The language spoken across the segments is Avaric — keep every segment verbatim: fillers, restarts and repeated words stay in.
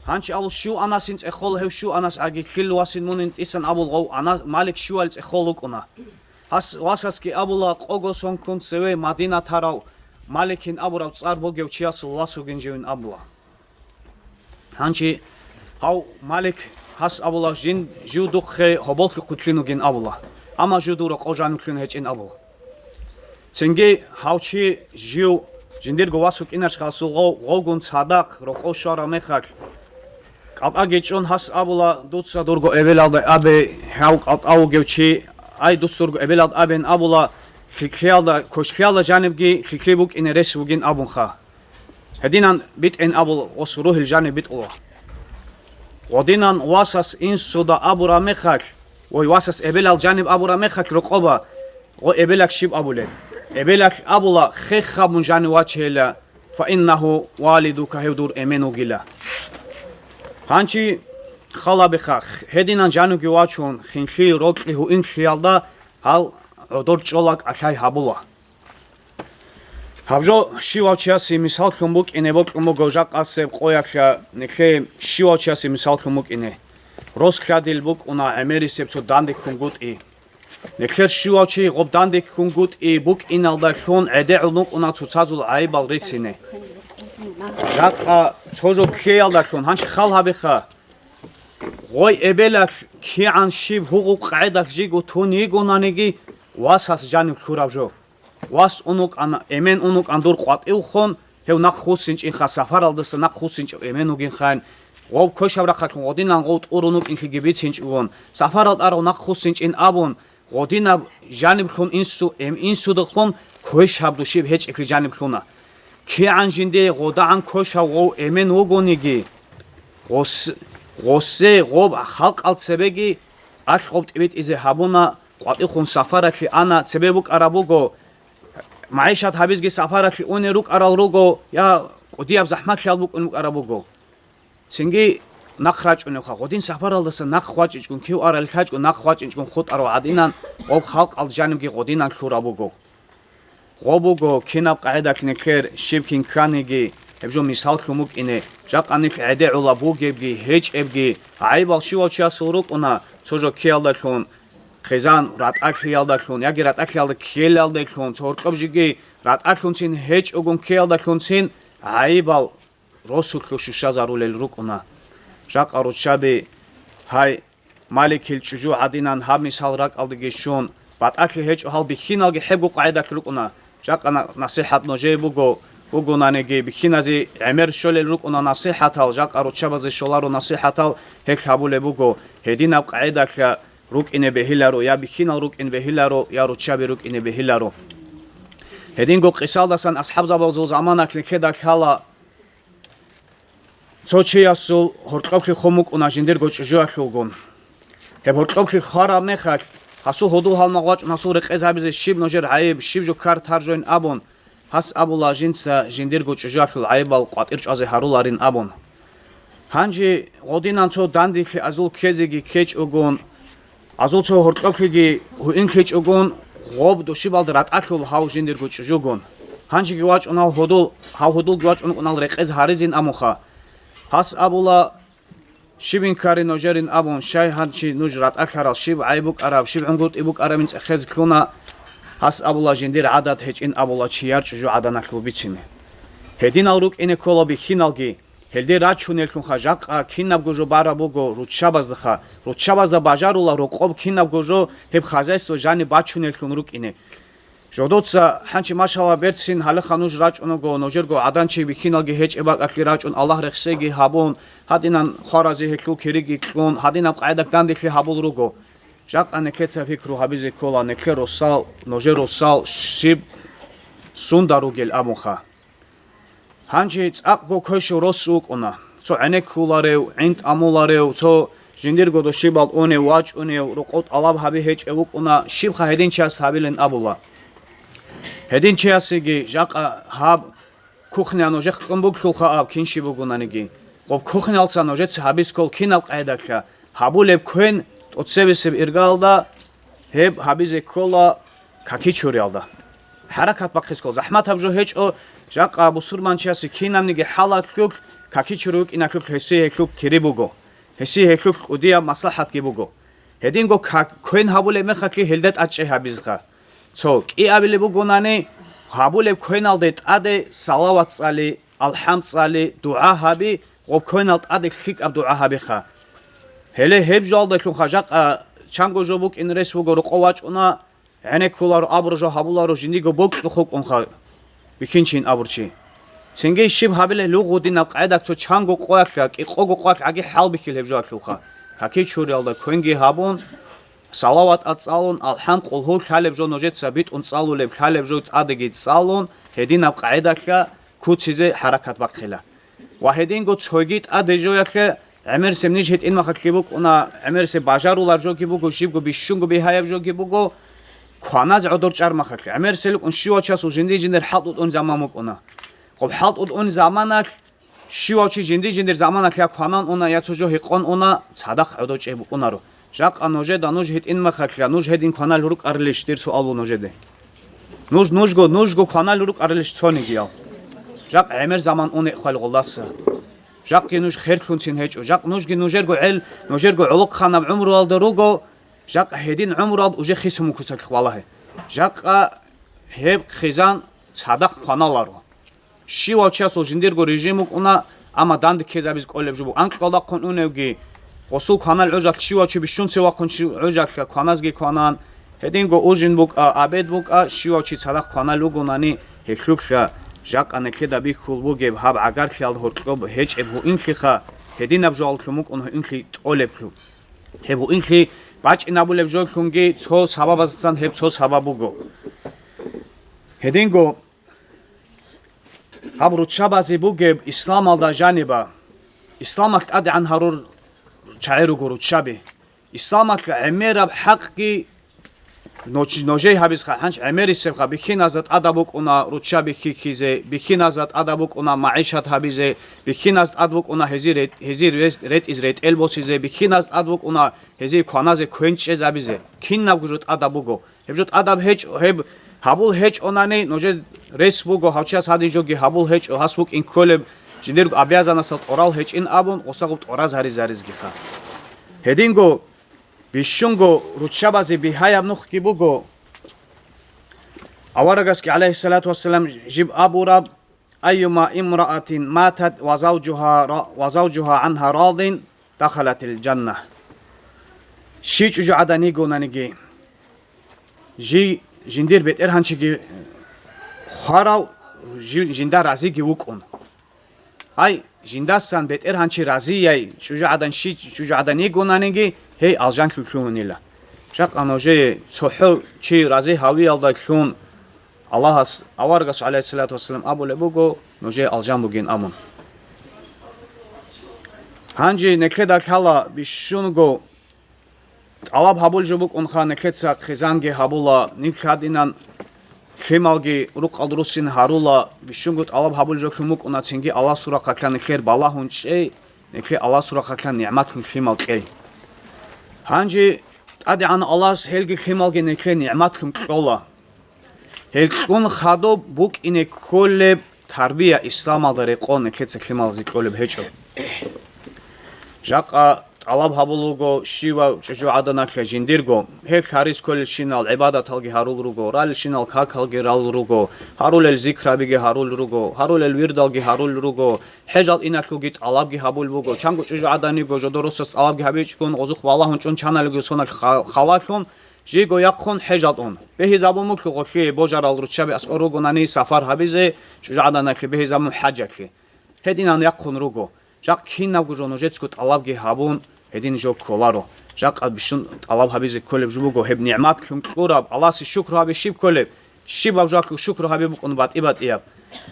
Гьанчи абул, щив Анасин цӀехол, гьев щив Анас гӀаги, лъил васин мунин тӀисан абул гъов Ана-, Малик щивал цӀехол вукӀуна. Гьас васасги абула, къого сон ккун цеве Мадина тарав Маликин абурав цӀар бугев чиясул вас вугин живин абула. Гьанчи гьав Малик гьас абула, жин жив духъе гьоболлъи хъутлъин вугин абула, амма жив дур рокъов жанивлъун гьечӀин абула. Цинги гьав чи жив жиндирго вас вукӀинарщ гьасул гъов, гъовгун цадахъ рокъов щвараб мехалъ, кӀалтӀаги чӀун гьас абула, дуца дурго эбелалда абе, гьав кӀалтӀа вугев чи, ай, дуца дурго эбелалда абен абула, лъикӀлъиялда, квешлъиялда жанибги лъикӀлъи букӀине рес вугин абунха. Гьединан битӀин абул гъос ругьил жаниб битӀула. Гъодинан васас инсуда абураб мехалъ, ой, васас эбелал жаниб абураб мехалъ рокъоба, гъо эбелалъ щиб абулеб? Эбелалъ абула, хех гьабун жанив вачейила, фаиннагьу валидука, гьев дур эмен вугила. Гьанчи халабиха, гьединан жанивги вачун, хинлъи, рокьи, гьуинлъиялда гьал гӀодор чӀола, кӀалъай гьабула. Гьаб жо щивав чиясе мисаллъун букӀине бокьун буго жакъасеб къоялъа, нилъее щивав чиясе мисаллъун букӀине. Рос лъадил букӀуна гӀемерисеб цо дандеккун гутӀи. Нилъер щивав чи гъоб дандеккун гутӀи букӀиналдалъун гӀедегӀун вукӀуна цоцазул гӀайибал рицине. Жакъа цо жо ккеялдалъун гьанчи хал гьабиха. Гъой эбелалъ кигӀан щиб гьугъу-къагӀидалъ жиго тун йигонаниги, васас жанив лъураб жо. Вас ун вукӀана, эмен ун вукӀан дур къватӀивхун, гьев нахъ хуссинчӀинха, сапаралдаса нахъ хуссинчӀев эмен вугинхайин, гъов квешаб рахъалъун гъодинан гъов тӀурун вукӀинлъиги бицинчӀогон, сапарал тӀарав нахъ хуссинчӀин абун, гъодинаб жаниблъун инсу-, эм-, инсудахъун квешаб душиб гьечӀеблъи жаниблъуна. КигӀан жинде гъодагӀан квешав гъов эмен вугониги, гъос-, гъоссе гъоб халкъал цебеги алъ гъоб тӀибитӀизе гьабуна, къватӀихъун сафаралъе ана, цебе букӀараб буго, магӀишат гьабизги сафаралъе унел рукӀарал руго, я кӀудияб захӀматлъиял букӀун букӀараб буго. Цинги нахъ рачӀуневха, гъодин сафаралдаса нахъ вачӀичӀгун, кив арал лъачӀгун, нахъ вачӀичӀгун хутӀарав гӀадинан, гъоб халкъалда жанибги гъодинан лъураб буго. Гъоб буго, кинаб къагӀидалъ нилъер щиб кин кканиги, гьеб жо мисаллъун букӀине, жакъа нилъ гӀедегӀула бугебги, гьечӀебги, гӀайибал щивав чиясул рукӀуна, цо жо ккеялдалъун, хъизан ратӀалъиялдалъун яги ратӀалъиялда ккелалдалъун, цо гьоркьоб жеги ратӀалъунцин гьечӀогун ккеялдалъунцин гӀайибал росулъул щущазарулел рукӀуна. Жакъа руччаби гьай Маликил чӀужу гӀадинан гьаб мисал ракӀалдеги щун, батӀалъи гьечӀо гьал бихьиналги хӀебго къагӀидалъ рукӀуна. Жакъа на-, насихӀат нужее буго, бугонаниги, бихьиназе гӀемер щолел рукӀуна насихӀатал, жакъа руччабазе щоларо насихӀатал, гьелъ гьабулеб буго, гьединаб къагӀидалъа рукӀине бегьиларо, я бихьинал рукӀин бегьиларо, я руччаби рукӀине бегьиларо. Гьединго къисалдасан асхӀабзабазул заманалъ нилъеда лъала, цо чиясул гьоркьоблъи хун букӀуна жиндирго чӀужуялъулгун. Гьеб гьоркьоблъи хвараб мехалъ, гьасул гьудул гьалмагъ вачӀун гьасул рекъез гьабизе щиб нужер гӀайиб, щиб жо кар таржоин абун, гьас абула жинца жиндирго чӀужуялъул гӀайибал къватӀир чӀвазе гьаруларин абун. Гьанже гъодинан цо данделъи азул ккезеги ккечӀогун, азул цо гьоркьоблъиги гьуинлъичӀогун, гъоб душибалда ратӀалъул гьав жиндирго чӀужугун. Гьанжеги вачӀун гьав гьудул, гьав гьудулги вачӀун вукӀунал рекъез гьаризин амуха. Гьас абула, щибин ккарин нужерин абун, щай гьанчи нуж ратӀалъарал щиб гӀайиб букӀараб, щиб гӀунгутӀи букӀарабин цӀехез ккуна. Гьас абула, жиндир гӀадат гьечӀин абула чияр чӀужу гӀаданалъул бицине. Гьединал рукӀине ккола бихьиналги, гьелде рачунеллъунха жакъа кинабго жо бараб буго руччабаздаха, руччабазда бажарула рокъоб кинабго жо гьеб хозяйство жаниб бачунеллъун рукӀине. Жодоца хӀанчи машалла берцин гьалихъа нуж рачӀун руго, нужерго гӀаданчи бихьиналги гьечӀеб бакӀалъе рачӀун Аллагь рехсеги гьабун, гьадинан хваразе гьелъул кириги кьун, гьадинаб къагӀида данделъи гьабул руго. Жакъа нилъеца пикру гьабизе ккола, нилъер росал, нужер росал щиб сунда ругел абунха. Гьанже цӀакъго квешав рос вукӀуна, цо гӀенеккуларев, гӀинтӀамуларев, цо жиндирго душибал унев, вачӀунев, рокъов тӀалаб гьаби гьечӀев вукӀуна, щибха гьедин чияс гьабилин абула. Гьедин чиясеги жакъа гьаб кухня нужехъ кьун бугелъулха аб кин щиб бугонаниги, гъоб кухнялца нужеца гьабиз ккол кинаб къайдалъа, гьабулеб квен тӀоцебесеб иргаялда гьеб гьабизе ккола каки чуриялда. ХӀаракат бахъизе ккола. ЗахӀматаб жо гьечӀо, жакъа бусурманчиясе кинабниги хӀалалъулъ какичури вукӀиналъулъ гьесие гьелъул кири буго, гьесие гьелъулъ кӀудияб маслахӀатги буго. Гьединго как-, квен гьабулеб мехалъги гьелда тӀадчӀей гьабизеха. Цо кӀиабилеб бугонани, гьабулеб квеналде тӀаде салават цӀали, алхӀам цӀали, дугӀа гьаби, гъоб квенал тӀаде лъикӀаб дугӀа гьабиха. Гьеле гьеб жоялдалъунха жакъа чанго жо букӀин рес буго, рокъов вачӀуна, гӀенеккуларо абур жо гьабуларо, жиндиго бокьухъ вукӀунха бихьинчин абурчи. Цинги щиб гьабилеб лугъудинаб къайдак цо чанго къоялъа, кӀикъого къоялъ гӀаги хӀалбихьил гьеб жоялъулха. Какичуриялда квенги гьабун, салават цӀалун, алхӀам къулгьу лъалеб жо нужеца битӀун цӀалулеб, лъалеб жо тӀадеги цӀалун, гьединаб къагӀидалъа куцизе хӀаракат бахъила. Ва гьединго цойги тӀаде жоялъе гӀемерисеб ниж гьитӀин махалъи букӀуна, гӀемерисеб бажарулаб жоги буго, жибго бищунго бигьаяб жоги буго, кваназ гӀодор чӀар махалъи. ГӀемерисел рукӀун щивав часул жинди-жиндир хӀалтӀутӀун заман букӀуна. Гъоб хӀалтӀутӀун заманалъ щивав чи жинди-жиндир заманалъ я кванан уна, я цо жо гьикъон уна, цадахъ гӀодов чӀей букӀунаро. Жакъа нужеда нуж гьитӀин махалъа, нуж гьедин кванал рукӀарилищ, дир суал буго нужеде. Нуж, нужго, нужго кванал рукӀарилищ цонигиял? Жакъ гӀемер заман уне хвалгъулдаса. Жакъги нуж херлъунцин гьечӀо. Жакъ нужги нужерго гӀел, нужерго гӀолохъанаб гӀумруялда руго, жакъ гьедин гӀумруялда уже хисун мукусалъ валагье. Жакъа гьеб хизан цадахъ кваналаро. Щивав чиясул жиндирго режим букӀуна, амма данде ккезабиз кӀолеб жо буго. Анкьалдахъун уневги, гъосул кванал гӀужалъ щивав чи бищунце вахъун чи гӀужалъа кваназги кванан, гьединго ужин букӀа, обед букӀа, щивав чи цадахъ кванал вугонани, гьелъулъа жакъа нилъеда бихьул бугеб гьаб гӀагарлъиялда гьоркьоб гьечӀеб гьуинлъиха, гьединаб жоялъул мукӀун гьуинлъи тӀолеблъу. Гьеб гьуинлъи бачӀинабулеб жоялъунги цо сабабаздасан гьеб цо сабаб буго. Гьединго Гьаб руччабазе бугеб исламалда жаниба, исламалъ тӀадегӀан гьарур чагӀи руго руччаби. Исламалъ гӀемераб хӀакъги нож-, ножей гьабизха, гьанч гӀемерисебха, бихьиназда тӀадаб букӀуна руччаби хьихьизе, бихьиназда тӀадаб букӀуна магӀишат гьабизе, бихьиназ тӀад букӀуна гьезир ре-, гьезир рес-, ретӀиз ретӀел босизе, бихьиназ тӀад букӀуна гьезие кваназе квен чӀезабизе. Кинабго жо тӀадаб буго. Гьеб жо тӀадаб гьечӀо, гьеб гьабул гьечӀонани, нужер рес буго, гьав чияс гьадин жоги гьабул гьечӀо, гьас вукӀин кколеб, жиндирго обязанностал тӀорал гьечӀин абун, гъосагъуб тӀораз гьаризаризгиха. Гьединго, бищунго руччабазе бигьаяб нухги буго, аварагасги, гӀалайгьиссалату вассалам, жиб абураб, «Айюма имраатин матат ва завжугьа ра-, ва завжугьа гӀангьа радин, дахалатил жанна». Щий чӀужугӀадан йигонаниги, жий жиндир бетӀергьанчиги хварав, жи-, жинда разиги вукӀун. Ай, жиндасан бетӀергьанчи разияй чӀужугӀадан щий чӀужугӀадан йигонаниги, гьей алжанлъун лъугьунила. Жакъа нужее цохӀо чи рази гьавиялда лъун, Аллагьас, аварагас, гӀалайгьиссалату вассалам, абулеб буго, нужее алжан бугин абун. Гьанже нилъеда лъала бищунго тӀалаб гьабул жо букӀунха, нилъеца хъизанги гьабула, нилъ гьадинан лъималги рукъалда руссин гьарула, бищунго тӀалаб гьабул жо лъун букӀуна, цинги Аллагьасул рахъалъа нилъер балагьун чӀей, нилъе Аллагьасул рахъалъа нигӀматлъун лъимал кьей. Гьанже ТӀадегӀан Аллагьас гьелги лъималги нилъе нигӀматлъун кьола. Гьел кьун хадуб букӀине кколеб тарбия исламалда рекъон нилъеца лъималазе кьолеб гьечӀо. Жакъа тӀалаб гьабул вуго щивав чӀужугӀаданалъе жиндирго, гьеб лъарис кколелщинал гӀибадаталги гьарул руго, ралелщинал какалги ралул руго, гьарулел зикрабиги гьарул руго, гьарулел вирдалги гьарул руго, ХӀежал иналъулги тӀалабги гьабул буго. Чанго чӀужугӀаданиго жодор росас тӀалабги гьабичӀгун, гъозухъ балагьун чӀун чаналги сонал ха-, халалъун, жиго яхъун хӀежал ун. Бегьизабун муклъу гъолъие божарал руччаби аскӀор ругонани сафар гьабизе, чӀужугӀаданалъе бегьизабун хӀажалъе. Гьединан яхъун руго. Жакъ кинабго жо нужецго тӀалабги гьабун, гьедин жо кколаро. Жакъа бищун тӀалаб гьабизе кколеб жо буго, гьеб нигӀматлъун кьураб, Аллагьасе шукру гьаби щиб кколеб? Щибаб жоялъул шукру гьаби букӀун батӀи-батӀияб.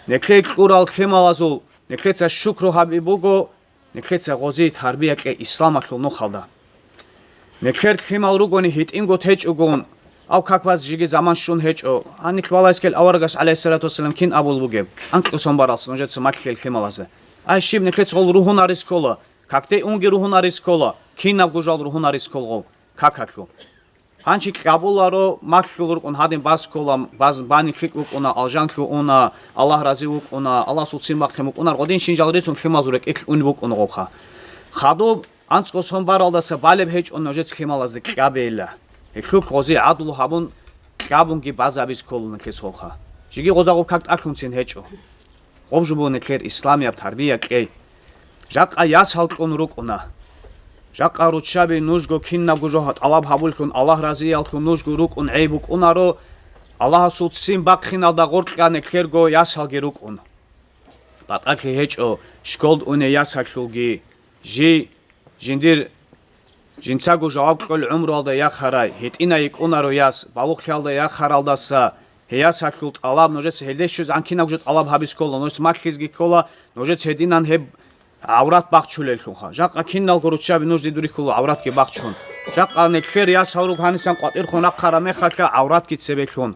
Нилъее кьурал лъималазул, нилъеца шукру гьаби буго, нилъеца гъозие тарбия кье исламалъул нухалда. Нилъер лъимал ругони гьитӀинго течӀогон, ав как баз жиги заман щун гьечӀо. Гьанилъ валайскел аварагас, гӀалайгьиссалату вассалам, кин абул бугеб? Анкьусон баралс нужеца малъел лъималазда. Ай, щиб нилъеца гъол ругьунарис ккола, какде унги ругьунарис ккола, кинабго жал ругьунарис ккол гъол, какалъул. Гьанчи кьабуларо, малъул рукӀун гьадин баскула, баз-, бани лъикӀ букӀуна, алжанлъу уна, Аллагь рази вукӀуна, Аллагьасул ццин бахъин букӀуна, гъодин шин жал рицун лъимазул рекӀелъ ун букӀуна гъобха. Хадуб анцӀго сон баралдаса балеб гьечӀо нужец лъималазде кьабейилла. Гьелъулъ гъози гӀадлу гьабун, кьабунги базабиз кколуна нилъецаха. Жиги гъоза гъуб как тӀалъунцин гьечӀо. Гъоб жубу нилъер исламияб тарбия кьей. Жакъа ясал кьун рукӀуна. Жакъа руччаби нужго кинабго жо тӀалаб гьабуллъун, Аллагь разияллъун нужго рукӀун гӀей букӀунаро, Аллагьасул ццин бахъиналда гъоркьа нилъерго ясалги рукӀун. БатӀалъи гьечӀо школд уне ясалъулги, жий, жиндир жинцаго жаваб кьол гӀумруялда яхарай, гьитӀинай йикӀунаро яс, балугълъиялда яхаралдаса, гьей ясалъул тӀалаб нужеца гьелде щвезегӀан кинабго жо тӀалаб гьабиз ккола, нужеца малъизги ккола, нужеца гьединан гьеб гӀаврат бахчулеллъунха. Жакъа киналго руччаби нуж дидурихьула гӀавратги бахчун. Жакъа нилъер ясал руго гьанисан къватӀирхун рахъараб мехалъа гӀавратги цебелъун.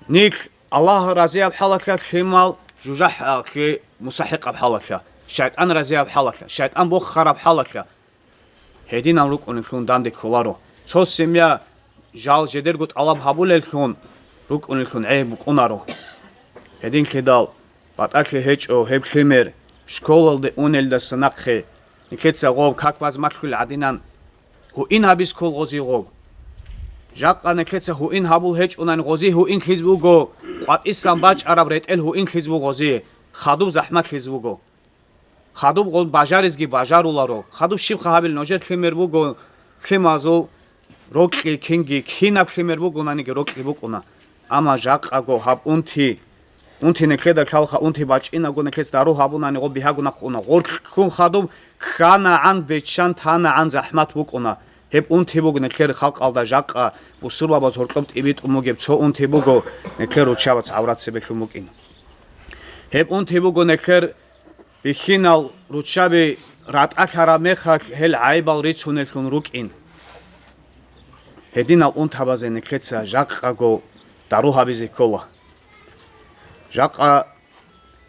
Нилъ Аллагь разияб хӀалалъа лъимал жужахӀалъе мусахӀикъаб хӀалалъа, шайтӀан разияб хӀалалъа, шайтӀан буххараб хӀалалъа. Гьединал рукӀунеллъун данде кколаро. Цо семья жал жедерго тӀалаб гьабулеллъун рукӀунеллъун гӀей букӀунаро. Гьединлъидал батӀалъи гьечӀо гьеб лъимер школалде унелдаса нахъе, нилъеца гъоб как баз малъул гӀадинан гьуин гьабиз ккол гъози гъоб. Жакъа нилъеца гьуин гьабул гьечӀунани гъози гьуинлъиз буго, къватӀисан бачӀараб ретӀел гьуинлъиз буго гъози, хадуб захӀматлъиз буго. Хадуб гъо-, бажаризги бажаруларо. Хадуб щибха гьабил нужер лъимер буго, лъимазул рокьи кинги, кинаб лъимер бугонаниги рокьи букӀуна. Амма жакъаго гьаб унти, унти нилъеда лъалха, унти бачӀинаго нилъец дару гьабунани гъо бигьагунахъ уна. Гъорлъ ккун хадуб кканагӀан, биччан танагӀан захӀмат букӀуна. Гьеб унти буго нилъер халкъалда жакъа бусурбабаз гьоркьоб тӀибитӀун бугеб цо унти буго, нилъер руччабац гӀаврат цебелъун букӀин. Гьеб унти буго нилъер бихьинал руччаби ратӀалъараб мехалъ гьел гӀайибал рицунеллъун рукӀин. Гьединал унтабазе нилъеца жакъаго дару гьабизе ккола. Жакъа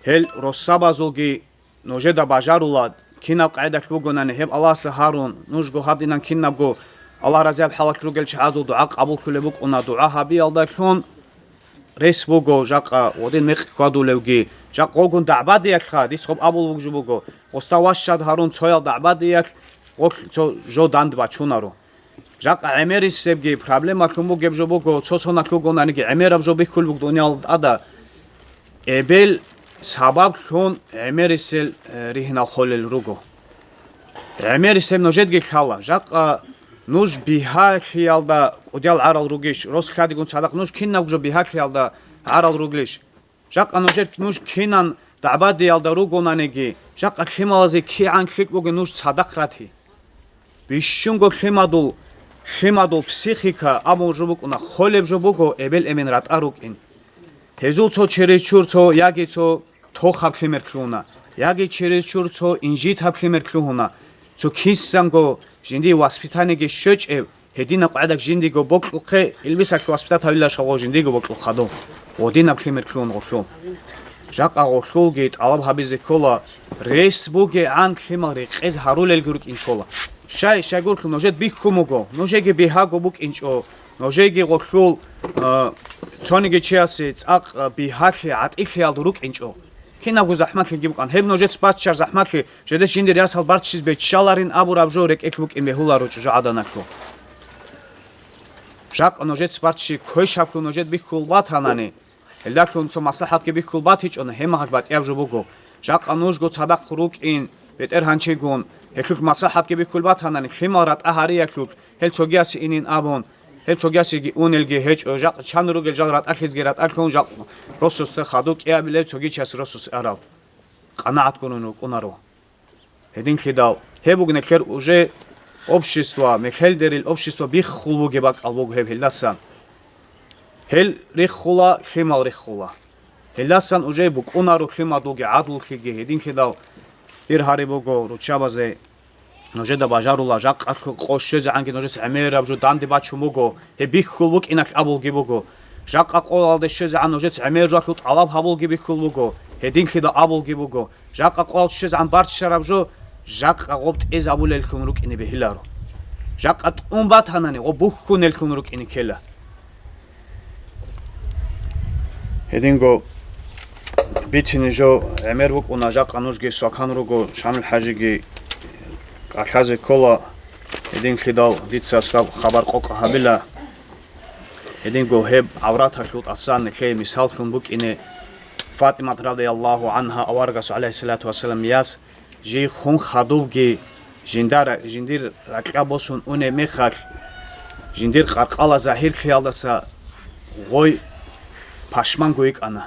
гьел росабазулги нужеда бажарула, кинаб къайдалъ бугонани гьеб Аллагьасда гьарун, нужго гьадинан кинабго Аллагь разияб хӀалалъ ругел чагӀазул дугӀа къабуллъулеб букӀуна, дугӀа гьабиялдалъун рес буго жакъа гъодин мекъ хьвадулевги, жакъа гъогун дагӀбадиялъха, дис гъоб абул вугжу буго, гъоста ващад гьарун цоял дагӀбадиялъ гъолъ цо жо данд бачунаро. Жакъа гӀемерисебги проблемалъун бугеб жо буго, цо соналъугонаниги гӀемераб жо бихьул буго дуниял тӀада. Эбел сабаблъун гӀемерисел, э, ригьнал холел руго. ГӀемерисеб нужедги лъала. Жакъа нуж бигьалъиялда кӀудиял гӀарал ругищ, рос лъадигун цадахъ нуж кинабго жо бигьалъиялда гӀарал руглищ? Жакъа нужер нуж кинан дагӀбадиялда ругонаниги, жакъа лъималазе кигӀан лъикӀ бугин нуж цадахъ ратӀи. Бищунго лъимадул, лъимадул психика абун жо букӀуна, холеб жо буго эбел-эмен ратӀа рукӀин. Гьезул цо чересчур цо яги цо тохаб лъимер лъугьуна, яги чересчур цо инжитаб лъимер лъугьуна, цо кисанго жиндие воспитаниеги щвечӀеб, гьединаб къагӀидаялъ жиндиего бокьухъе, илбисалъ воспитат гьавилаш гъо жиндиего бокьухъадул, гъодинаб лъимер лъугьун гъолъул. Жакъа гъолъулги тӀалаб гьабизе ккола, рес бугегӀан лъимал рекъез гьарулелги рукӀин ккола. Щай, щайгурлъун нужед бихьун буго, нужеги бигьаго букӀинчӀо, нужеги гъолъул, а, цониги чиясе цӀакъ, а, бигьалъи, гӀатӀилъиялда рукӀинчӀо. Кинабго захӀмалъиги букӀан. Гьеб нужец баччар захӀмалъи, жедеш жиндир ясал барччиз беччаларин абураб жо рекӀелъ букӀин бегьуларо чӀужугӀаданалъул. Жакъа нужец барччи квешаблъун нужед бихьул батанани, гьелдалъун цо маслахӀатги бихьул батичӀони, гьеб мехалъ батӀияб жо буго. Жакъа нужго цадахъ рукӀин, бетӀергьанчигун, гьелъулъ маслахӀатги бихьул батанани, лъимал ратӀа гьариялъулъ, гьел цогиясе инин абун, гьел цогиясеги унелги гьечӀо, жакъ чан ругел жал ратӀалъизги ратӀалъун, жакъ росасда хадуб кӀиабилеб цоги час росас арал. КъанагӀат гурун рукӀунаро. Гьединлъидал, гьеб бугнеблъер уже общество, мехелдерил общество биххул бугеб бакӀал буго гьеб гьелдасан. Гьел риххула, лъимал риххула. Гьелдасан уже букӀунаро лъимадулги гӀадлулъиги гьединлъидал, дир гьари буго руччабазе. Нужеда бажарула, жакъа къо щвезегӀанги нужеца гӀемераб жо данде бачун буго, гьеб бихьул букӀиналъ абулги буго. Жакъа къоялде щвезегӀан нужеца гӀемер жоялъул тӀалаб гьабулги бихьул буго, гьединлъидал абулги буго. Жакъа къоялде щвезегӀан барччараб жо, жакъа гъоб тӀезабулеллъун рукӀине бегьиларо. Жакъа тӀун батанани, гъо бухьунеллъун рукӀине ккела. Гьединго бицине жо гӀемер букӀуна, жакъа нужги свакан руго, Шамил-хӀажиги кӀалъазе ккола, гьединлъидал дица саб хабар къокъ гьабила. Гьединго гьеб гӀавраталъул тӀасан нилъее мисаллъун букӀине, ФатӀимат радияллагьу гӀангьа аварагас, гӀалайгьиссалату вассалам, яс, жий хун хадубги, жиндар-, жиндир ракьа босун унеб мехалъ, жиндир къаркъала загьирлъиялдаса гъой пашманго йикӀана.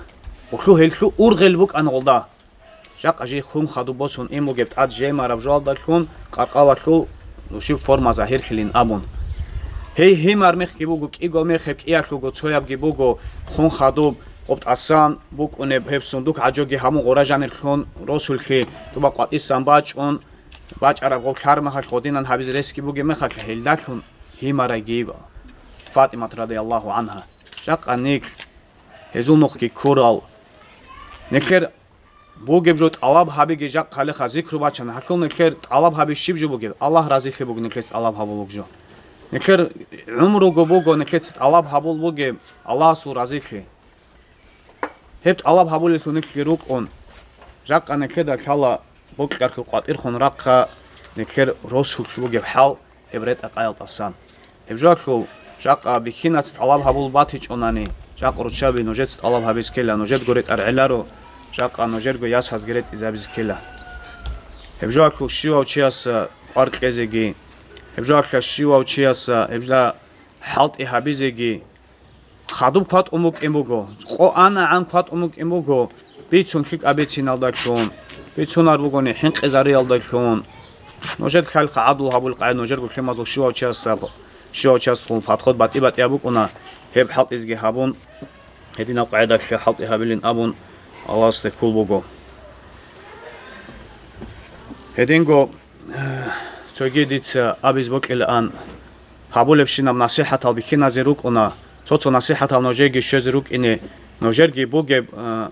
Гъулъу гьелъул ургъел букӀана гъолда. Жакъа жий хун хадуб босун ин бугеб тӀад жемараб жоялдалъун къаркъалалъул нушиб форма загьирлъилин абун. Гьей гьимар мехги буго, кӀиго мех гьеб кӀиялъулго цоябги буго, хун хадуб, къоб тӀасан букӀунеб гьеб сундук гӀажоги гьабун гъура жанирлъун росулъи, туба къватӀисан бачӀун, бачӀараб гъоб лъармахалъ гъодинан гьабизе ресги бугеб мехалъ гьелдалъун гьимарайги йиго ФатӀимат радияллагьу гӀангьа. Жакъа нилъ гьезул нухги ккурал. Нилъер бугеб жо тӀалаб гьабиги жакъ хъалихъа зикру бачана. Гьалъул нилъер тӀалаб гьаби щиб жо бугеб? Аллагь разилъи буго нилъеца тӀалаб гьабулеб жо. Нилъер гӀумруго буго нилъеца тӀалаб гьабул бугеб Аллагьасул разилъи. Гьеб тӀалаб гьабулелъул нилъги рукӀун, жакъа нилъеда лъала бокьалъул къватӀирхъун рахъа нилъер росулъ бугеб хӀал. Гьеб ретӀа-къаял тӀасан. Гьеб жоялъул жакъа бихьинац тӀалаб гьабул батичӀонани, жакъа руччаби нужец тӀалаб гьабиз ккела, нужедго ретӀар гӀеларо, жакъа нужерго ясазги ретӀизабиз ккела. Гьеб жоялъул щивав чияса кӀвар кьезеги, гьеб жоялъа щивав чияса гьебла хӀалтӀи гьабизеги, хадуб кватӀун букӀин буго, къо анагӀан кватӀун букӀин буго, бицун лъикӀаб бициналдалъун, бицунар бугони хӀинкъизариялдалъун. Нужер лъалха гӀадлу гьабулхъай, нужер гулъемазул щивав чиясаб, щивав чиясул подход батӀи-батӀияб букӀуна, гьеб хӀалтӀизги гьабун, гьединаб къагӀидалъе хӀалтӀи гьабилин абун, Аллагьасде ккол буго. Гьединго, э, цоги дица абиз бокьилаан, гьабулебщинаб насихӀатал бихьиназе рукӀуна, цо-цо насихӀатал нужееги щвезе рукӀине, нужерги бугеб, э,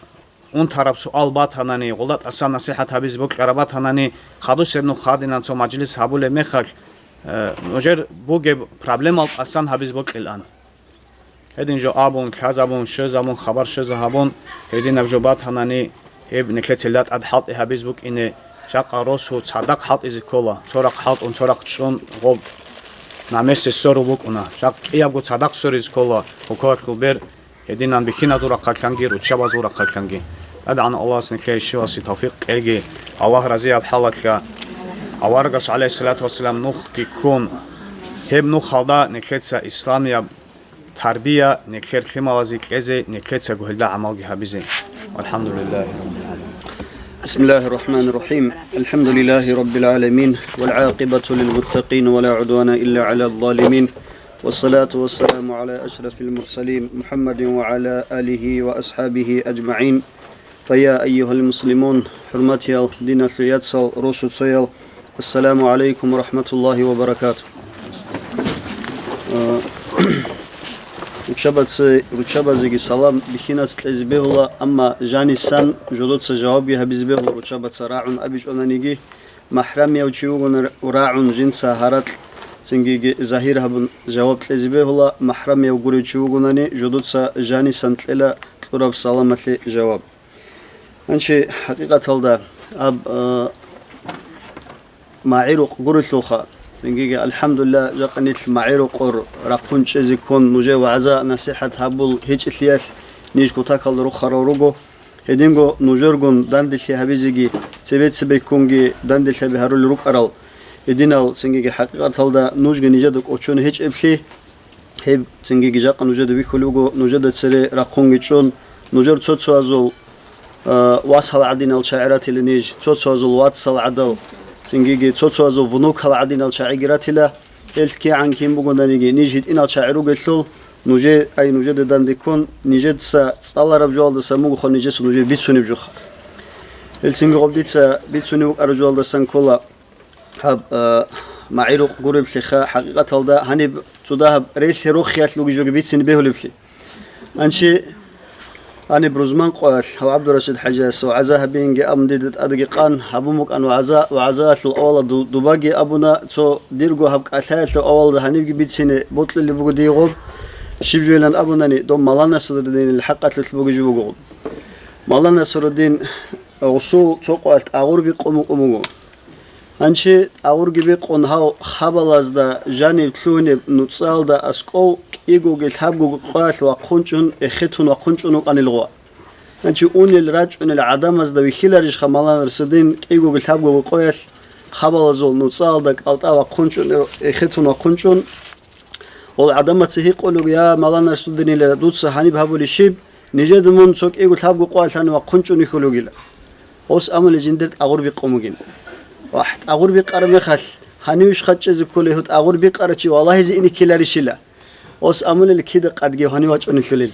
унтараб суал батанани, гъулда тӀасан насихӀат гьабизе бокьараб батанани, хадусеб нух гьадинан цо мажлис гьабулеб мехалъ, э, нужер бугеб проблемал тӀасан гьабизе бокьилаан. Гьедин жо абун, лъазабун, щвезабун, хабар щвеза гьабун, гьединаб жо батанани, гьеб нилъеца тӀад хӀалтӀи гьабиз букӀине, жакъа росу цадахъ хӀалтӀизе ккола, цо рахъ хӀалтӀун, цо рахъ чӀун гъоб намесе сорул букӀуна, жакъ кӀиябго цадахъ соризе ккола, гьукуялъул бер, гьединан бихьиназул рахъалъанги, руччабазул рахъалъанги. ТӀадегӀан Аллагьас нилъее щивасе тавфикъ кьеги, Аллагь разияб хӀалалъа аварагас, гӀалайгьиссалату вассалам, нухги ккун, гьеб нухалда нилъеца исламияб тарбия нилъер лъималазе кьезе, нилъецаго гьелда гӀамалги гьабизе. Валхамдулиллагьи раббил гӀаламин. بسم الله الرحمن الرحيم. الحمد لله رب العالمين، والعاقبة للمتقين، ولا عدوان إلا على الظالمين، والصلاة والسلام على أشرف المرسلين، محمد وعلى آله وأصحابه أجمعين. فيا أيها المسلمون, хӀурматиял диналъул яцал, росу-цоял, ассаламу гӀалайкум ва рахӀматуллагьи ва баракатугь. Э, руччабаца, руччабазеги салам бихьинац кьезе бегьула, амма жанисан жодоца жавабги гьабизе бегьула руччабаца рагӀун абичӀонаниги, махӀрамияв чи вугони рагӀун жинца гьаракь цинги загьир гьабун жаваб кьезе бегьула, махӀрамияв гурев чи вугонани жодоца жанисан кьела кьураб саламалъе жаваб. Гьанчи хӀакъикъаталда аб, а, магӀирукъ гурелъулха, цинги, алхӀамдулиллагь, жакъа нилъ магӀирукъур рахъун чӀезе ккун, нужер вагӀза-насихӀат гьабул гьечӀелъиялъ ниж кутакалда рухарал руго. Гьединго нужергун данделъи гьабизеги, цебе-цебеккунги данделъаби гьарулел рукӀарал гьединал, цинги хӀакъикъаталда нужги нижеда кӀочон гьечӀеблъи, гьеб цинги жакъа нужеда бихьулеб буго, нужеда цере рахъунги чӀун, нужер цо-цоязул, а, васал гӀадинал чагӀи ратила ниж, цо-цоязул вацал гӀадал, цинги цо-цоязул внукал гӀадинал чагӀиги ратила. Гьел кигӀан кин бугонаниги, ниж гьитӀинал чагӀи ругелъул, нужер, ай, нужеда данде ккун, нижеца цӀалараб жоялдасан бугоха нижеца нужее бицунеб жоха. Гьел цинги гъоб дица бицунеб букӀараб жоялдасан ккола. Гьаб, а, магӀирукъ гуреблъиха, хӀакъикъаталда гьаниб цо дагьаб релълъи рохиялъ ругел жоги бицине бегьулеблъи. Анчи Гьаниб рузман къоялъ гьав ГӀабдурашид хӀажияс вагӀза гьабиинги абун дида тӀадги къан гьабун букӀан вагӀза, вагӀзаялъул авалалда ду-, дубаги абуна, цо дирго гьаб кӀалъаялъул авалалда гьанибги бицине бокьулеб буго дие гъоб, щиб жойилан абунани, доб Малла Насруддинил хӀакъалъулъ бугеб жо буго гъоб. Малла Насруддин гъусул цо къоялъ тӀагъур бикъун букӀун буго. Гьанчи тӀагъурги бикъун гьав хабалазда жанив лъугьунеб нуцӀалда аскӀов кӀигоги лъабгоги къоялъ вахъун чӀун, эхетун вахъун чӀун вукӀанил гъуа. Гьанчи унел рачӀунел гӀадамазда вихьиларищха Малла Насруддин кӀигоги лъабгоги къоялъ хабалазул нуцӀалда кӀалтӀа вахъун чӀун, эхетун вахъун чӀун? Гъол гӀадамаца гьикъулев: «Я, Малла Насруддинила, дуца гьаниб гьабулищ щиб? Нижеда мун цо кӀиго лъабго къоялъ гьанив вахъун чӀун вихьулев вугила». Гъос амулел жиндир тӀагъур бикъун бугин. Вагь, тӀагъур бикъараб мехалъ, гьанивищха чӀезе кколей гьев тӀагъур бикъарав чи валагьизе ине ккеларищила? Гъос амулел кида къадги гьанив вачӀунелъулил.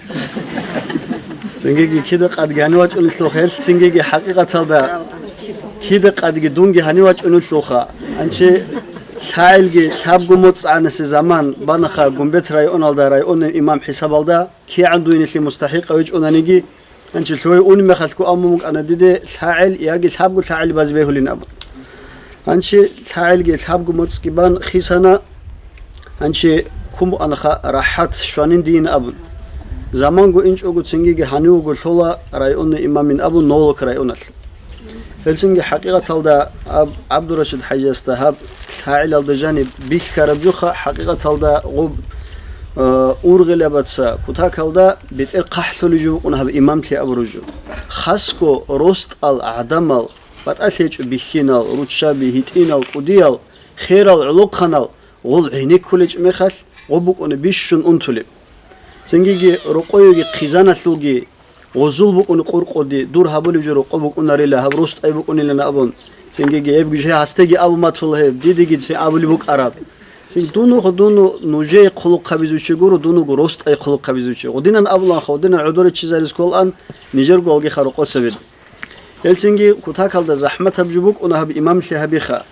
Цингиги кида къадги гьанив вачӀунелъул хел, цингиги хӀакъикъаталда кида къадги дунги гьанив вачӀунелъулха. Анчи лъагӀелги лъабго моцӀ гӀанасе заман банаха Гумбет районалда районный имам хӀисабалда, кигӀан дуйнилъе мустахӀикъав вичӀунаниги, гьанчи лъугьай унеб мехалъго амун букӀана диде лъагӀел яги лъабго лъагӀел базе бегьулин абун. Гьанчи лъагӀелги лъабго моцӀги бан хисана, гьанчи ккун букӀанаха рахӀат щванин дийин абун. Заманго инчӀого цингиги гьанивго лъола районный имамин абун Новолок районалъ. Гьелцинги хӀакъикъаталда аб-, ГӀабдурашид хӀажиясда гьаб лъагӀелалда жаниб бихьараб жуха, хӀакъикъаталда гъуб, э, ургъилабаца кутакалда бетӀер хъахӀлъулеб жо букӀун гьаб имамлъи абураб жо. Хасго ростӀал гӀадамал, батӀалъи гьечӀо бихьинал, руччаби, гьитӀинал, кӀудиял, херал, гӀолохъанал, гъол гӀенеккулечӀ мехалъ, гъо букӀуна бищун унтулеб. Цингиги рокъойги хъизаналъулги, гъозул букӀуна къуркъуди, дур гьабулеб жо рокъо букӀунарила, гьаб ростӀай букӀунилан абун. Цингиги гьебги жо гьастеги абун батула гьеб, дидеги цин абулеб букӀараб. Цин дунухъ дуну нужее хъулухъ гьабизучи гуро, дунуго ростӀай хъулухъ гьабизучи. Гъудинан абуланха, гъудинан гӀодориччизарис кколан, нижерго алгиха рокъоса бед. Гьелцинги кутакалда захӀматаб жо букӀуна гьаб имамлъи гьабиха.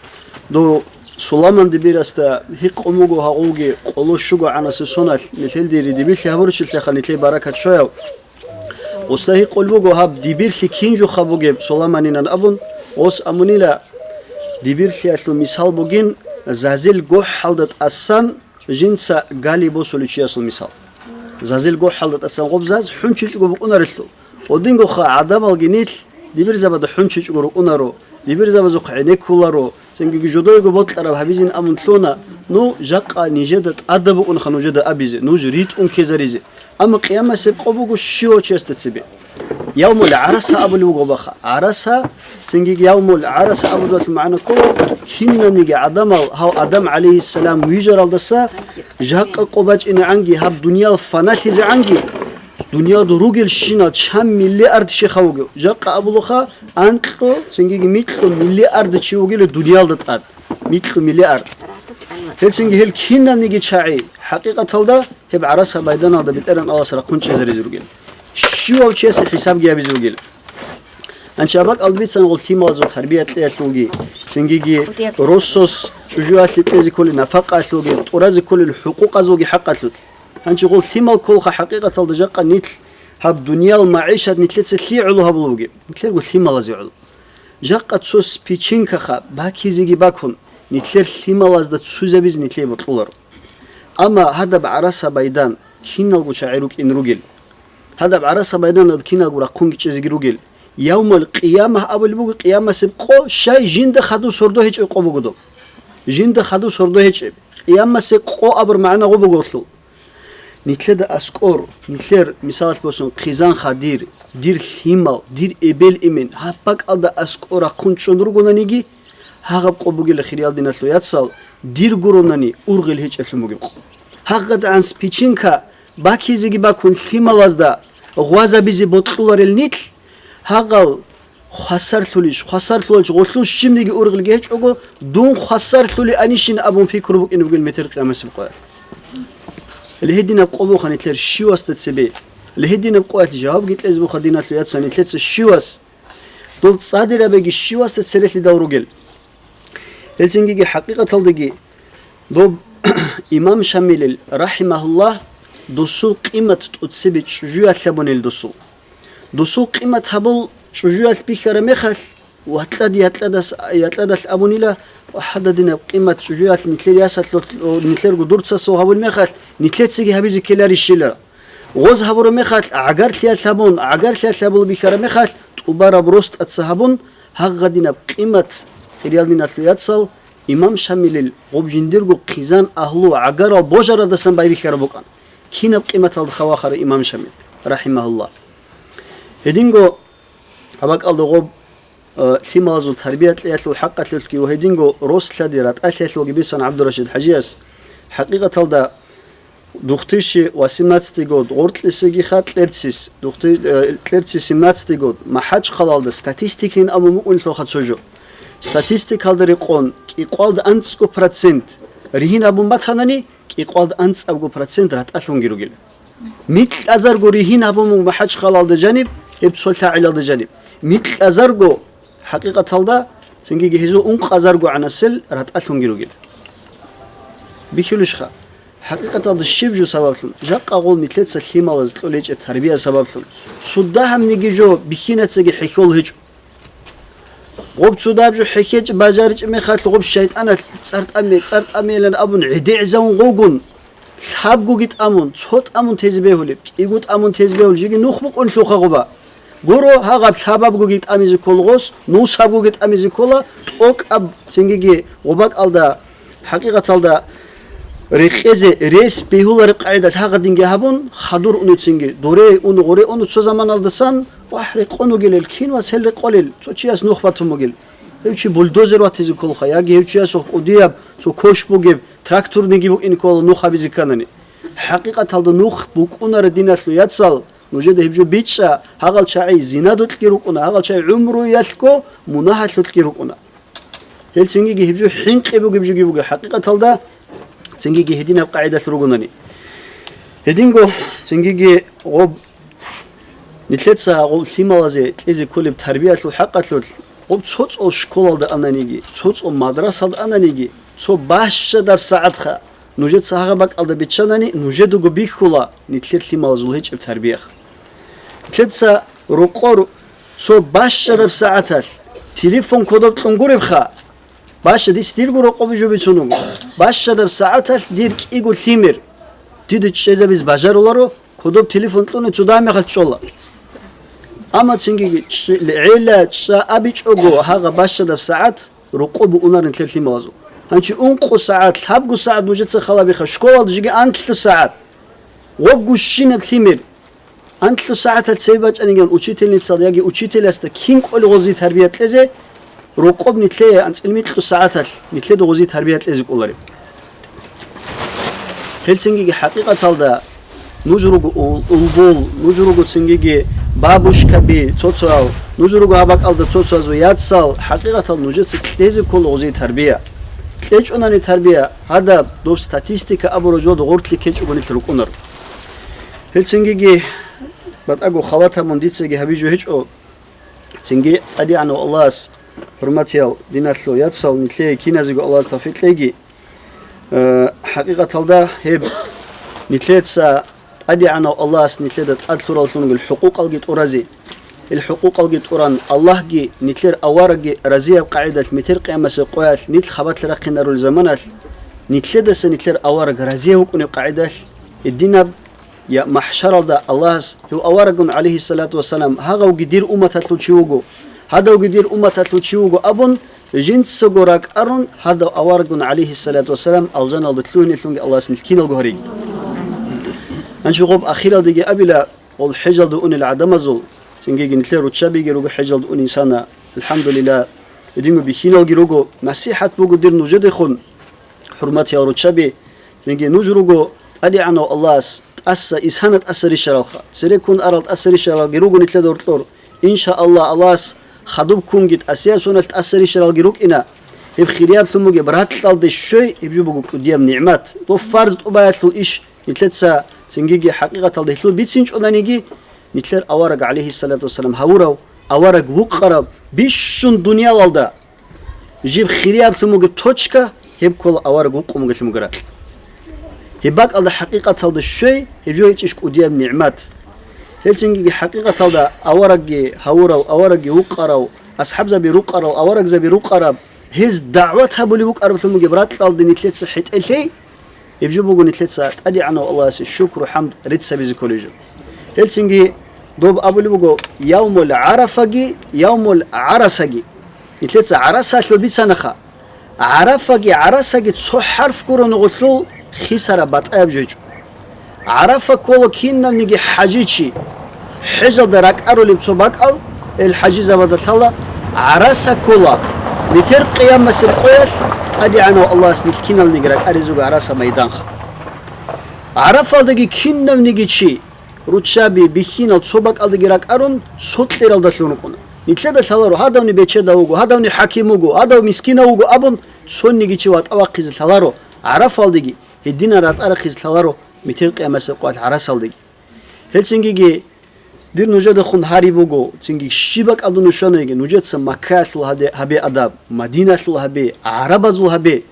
Дов Суламан дибирасда гьикъун буго гьагъулги къоло щуго гӀанасе соналъ нилъелде ридибилъи гьабуричилъеха нилъее баракат щваяв. Гъосда гьикъул буго гьаб дибирлъи кин жоха бугеб Суламанинан абун, гъос амунила, дибирлъиялъул мисал бугин, зазил гохӀалда тӀасан жинца гали босулев чиясул мисал. Зазил гохӀалда тӀасан гъоб заз хӀунчичӀого букӀунарелъул. Гъодингоха гӀадамалги нилъ дибирзабада хӀунчичӀого рукӀунаро, дибирзабазухъ гӀенеккуларо, цинги жодойго бокьараб гьабизин абун лъуна, ну, жакъа нижеда тӀадаб букӀунха нужеда абизе, нуж ритӀун ккезаризе. Амма къиямасеб къо буго щивав чиясда цебе. Явмул гӀараса абулеб буго баха. ГӀараса, цинги явмул гӀараса абулеб магӀна ккола, кинаниги гӀадамал гьав Адам гӀалайгьиссалам вижаралдаса жакъа къо бачӀинегӀанги, гьаб дуниял фаналъизегӀанги, дуниялда ругелщинал чан миллиард шеха вугев. Жакъа абулаха, анкьго, цинги микьго миллиард чи вугила дуниялда тӀад. Микьго миллиард. Гьелцинги гьел кинаниги чагӀи, хӀакъикъаталда, гьеб гӀараса майданалда БетӀергьан Аллагьас рахъун чӀезаризе ругел. Щивав чиясе хӀисабги гьабизе ругел. Анча бакӀалда бицан гъол лъималазул тарбия кьеялъулги, цингиги росас чӀужуялъе кьезе кколел нафакъаялъулги, тӀуразе кколел хӀукъукъазулги хӀакъалъулъ. Гьанчи гъол лъимал кколха хӀакъикъаталда жакъа нилъ гьаб дуниял магӀишат нилъеца лъи гӀоло гьабулеб бугеб? Нилъерго лъималазе гӀоло. Жакъа цо спичинкаха бакизеги бакун, нилъер лъималазда ццузабизе нилъее бокьуларо. Амма гьадаб гӀараса байдан киналго чагӀи рукӀин ругел. Гьадаб гӀараса байданад киналго рахъунги чӀезеги ругел. Явмал къиямагь абулеб буго, къиямасеб къо, щай жинда хадув сордо гьечӀеб къо буго доб. Жинда хадув сордо гьечӀеб. Къиямасеб къо абур магӀна гъо бугорлъул. Нилъеда аскӀор, нилъер, мисалалъ босун, хъизан хадир, дир лъимал, дир эбел-эмен, гьаб бакӀалда аскӀор рахъун чӀун ругонаниги, гьагъаб къо бугила, хириял диналъул яцал, дир гуронани ургъел гьечӀеблъун бугеб къо. ГьагъадгӀан спичинка бакизеги бакун лъималазда гъвазабизе бокьуларел нилъ, гьагъал хвасарлъулищ, хвасарлъулалъ гъолъул щибниги ургъелги гьечӀого, дун хвасарлъулеанищин абун пикру букӀине бугел метер къиямасеб къоялъ. Ле гьединаб къо буха нилъер щивасда цебе. Ле гьединаб къоялъ жавабги кьезе буха диналъул яцан нилъеца щивас. Дол цӀадирабеги щивасда церелъидал ругел. Гьелцингиги хӀакъикъаталдаги доб имам Шамилил, рахӀимагьуллагь, досул къимат тӀоцебе чӀужуялъ гьабунел досул. Досул къимат гьабул чӀужуялъ бихьараб мехалъ, ватӀлад-ятӀладас-, ятӀладалъ абунила, ва гьададинаб къимат чӀужуялъ нилъер ясалъулъ, нилъерго дурцасул гьабул мехалъ, нилъецаги гьабизе ккеларищила. Гъоз гьабураб мехалъ, гӀагарлъиялъ гьабун, гӀагарлъиялъ гьабул бихьараб мехалъ, тӀубараб росдаса гьабун, гьагъадинаб къимат, хириял диналъул яцал, имам Шамилил гъоб жиндирго хъизан агьлу гӀагарал божарадасан байбихьараб букӀан. Кинаб къиматалда хавахара имам Шамил, рахӀимагьуллагь. Гьединго гьаб бакӀалда гъоб, э, лъималазул тарбия кьеялъул хӀакъалъулъги ва гьединго рос-лъади ратӀалъиялъулги бисан ГӀабдурашид ХӀажияс. ХӀакъикъаталда, две тысячи восемнадцатый год, гъоркьисегиха кьерцис, две тысячи, э, кьерцис семнадцатый год, МахӀачхъалалда статистикин абун букӀунелъулха цо жо. Статистикалда рекъон, кӀикъвалда анцӀго процент ригьин абун батанани, кӀикъвалда анцӀабго процент ратӀалъунги ругел. Микьазарго ригьин гьабун буго МахӀачхъалалда жаниб, гьеб цо лъагӀелалда жаниб. Микьазарго, хӀакъикъаталда, цинги гьезул ункъазарго гӀанасел ратӀалъунги ругел. Бихьулищха? ХӀакъикъаталда щиб жо сабаблъун? Жакъа гъол нилъеца лъималаз кьолечӀеб тарбия сабаблъун. Цо дагьабниги жо бихьинацаги хӀехьол гьечӀо. Гъоб цо дагьаб жо хӀехьечӀеб бажаричӀеб мехалъ гъоб шайтӀаналъ цӀар тӀаме, цӀар тӀамейилан абун гӀедегӀизавун гъовгун, лъабгоги тӀамун, цо тӀамун тезе бегьулеб, кӀиго тӀамун тезе бегьулеб жеги нух букӀунлъулха гъоба. Гуро, гьагъаб лъабабгоги тӀамизе ккола гъос, нусабгоги тӀамизе ккола, тӀокӀаб цингиги гъобакӀалда, хӀакъикъаталда, рекъезе рес бегьулареб къагӀидалъ гьагъадинги гьабун, хадур унецинги, доре уну, гъоре уну цо заманалдасан, вагь, рекъон вугилел, кин ва сел рекъолел, цо чияс нух батун бугел. Гьев чи бульдозер ватизе кколха, яги гьев чиясухъ кӀудияб цо квеш бугеб тракторниги букӀине ккола нух гьабизе кканани. ХӀакъикъаталда нух букӀунаро, диналъул яцал, нужеда гьеб жо бичӀчӀа, гьагъал чагӀи зинадулъги рукӀуна, гьагъал чагӀи гӀумруялъго мунагьалъулъги рукӀуна. Гьел цингиги гьеб жо хӀинкъи бугеб жоги буго хӀакъикъаталда, цингиги гьединаб къагӀидалъ ругонани. Гьединго цингиги гъоб нилъеца гъол лъималазе кьезе кколеб тарбиялъул хӀакъалъулъ, гъоб цо-цо школалда ананиги, цо-цо мадрасалда ананиги, цо бащадаб сагӀатха нужеца гьагъа бакӀалда биччанани, нужедаго бихьула нилъер лъималазул гьечӀеб тарбияха. Нилъеца рокъор цо бащадаб сагӀаталъ телефон кодоб кьун гуребха, баща, дис дирго рокъоби жо бицун вуго. Бащадаб сагӀаталъ дир кӀиго лъимер дида чӀезабиз бажаруларо, кодоб телефон кьуни цо дагьаб мехалъ чӀола. Амма цинги чӀ-, гӀела чӀа абичӀого гьагъа бащадаб сагӀат рокъоб букӀунарин нилъер лъималазул. Гьанчи ункъо сагӀат, лъабго сагӀат нужеца халабиха, школалда жеги анлъу сагӀат. Гъобгущинаб лъимер. Анлъу сагӀаталъ цебе бачӀаниган учительницалда яги учителясда кин кӀолеб гъозие тарбия кьезе, рокъоб нилъее анцӀил микьу сагӀаталъ нилъеда гъозие тарбия кьезе кӀолареб. Гьелцингиги хӀакъикъаталда нуж руго ул-, улбул, нуж руго цингиги бабушкаби цо-цояв, нуж руго гьаб бакӀалда цо-цоязул яцал, хӀакъикъатал нужеца кьезе ккола гъозие тарбия. КьечӀонани тарбия, гьадаб доб статистика абураб жоялда гъорлъи ккечӀого нилъ рукӀунаро. Гьелцингиги батӀаго халат гьабун дицаги гьабижу гьечӀо. Цинги ТӀадегӀанав Аллагьас, хӀурматиял диналъул яцал, нилъее киназего Аллагьас тавфикъ кьеги. Э, хӀакъикъаталда гьеб нилъеца ТӀадегӀанав Аллагьас нилъеда тӀад лъураллъун ругел хӀукъукъалги тӀуразе. Ил хӀукъукъалги тӀуран, Аллагьги нилъер аварагги разияб къагӀидалъ метер къиямасеб къоялъ нилъ хабалъ рахъинарулел заманалъ, нилъедаса нилъер авараг разияб вукӀунеб къагӀидалъ, гьединаб я махӀшаралда Аллагьас гьев аварагун, гӀалайгьиссалату вассалам, гьагъавги дир умматалъул чи вуго, гьадавги дир умматалъул чи вуго абун, жинцаго ракӀарун, гьадав аварагун, гӀалайгьиссалату вассалам, алжаналда лъугьинелъунги Аллагьас нилъ киналго гьариги. Гьанчи гъоб ахиралдеги абила, гъол хӀежалда унел гӀадамазул, цинги нилъер руччабиги руго хӀежалда ун инсана, алхӀамдулиллагь, гьединго бихьиналги руго, насихӀат буго дир нужедехун, хӀурматиял руччаби, цинги нуж руго ТӀадегӀанав Аллагьас тӀаса, исана тӀаса рищаралха. Цереккун арал тӀаса рищаралги руго нилъеда гьоркьор. Иншааллагь, Аллагьас хадуб ккунги тӀасияб соналъ тӀаса рищаралги рукӀина. Гьеб хирияблъун бугеб ракьалде щвей, гьеб жо буго кӀудияб нигӀмат. Дов фарз тӀубаялъул иш нилъеца цингиги хӀакъикъаталда гьелъул бицинчӀонаниги, нилъер авараг, гӀалайгьиссалату вассалам, гьавурав, авараг вукъараб бищун дуниялалда жиб хирияблъун бугеб точка, гьеб ккола авараг вукъун бугелъун бугеб ракь. Гьеб бакӀалда хӀакъикъаталда щвей, гьеб жо гьечӀищ кӀудияб нигӀмат. Гьелцинги хӀакъикъаталда аварагги гьавурав, аварагги вукъарав, асхӀабзаби рукъарал, аварагзаби рукъараб, гьез дагӀват гьабулеб букӀараблъун бугеб ракьалде нилъеца хӀетӀелъей, гьеб жо буго нилъеца ТӀадегӀанав Аллагьасе шукру-хӀамд рецц гьабизе кколеб жо. Гьелцинги доб абулеб буго, явмул ГӀарафаги, явмул ГӀарасаги. Нилъеца ГӀарасалъул бицанаха. ГӀарафаги ГӀарасаги цо хӀарф гурони гъулъул хисараб батӀаяб жо гьечӀо. ГӀарафа ккола кинавниги хӀажичи хӀежалда ракӀарулеб цо бакӀал, гьел хӀажизабазда лъала. ГӀараса ккола метер къиямасеб къоялъ ТӀадегӀанав Аллагьас нилъ киналниги ракӀаризего ГӀараса майданха. ГӀарафалдаги кинавниги чи руччаби, бихьинал цо бакӀалдаги ракӀарун, цо кьералдалъун рукӀуна. Нилъеда лъаларо, гьадавни бечедав вуго, гьадавни хӀаким вуго, гьадав мискинав вуго абун, цониги чи ватӀа вахъизе лъаларо ГӀарафалдеги, гьединан ратӀа рахъизе лъаларо метер къиямасеб къоялъ ГӀарасалдеги. Гьелцингиги дир нужедехун гьари буго, цинги щиб бакӀалда нушанаги, нужеца Маккаялъул гьаде-, гьабе адаб, Мадинаялъул гьабе, гӀарабазул гьабе.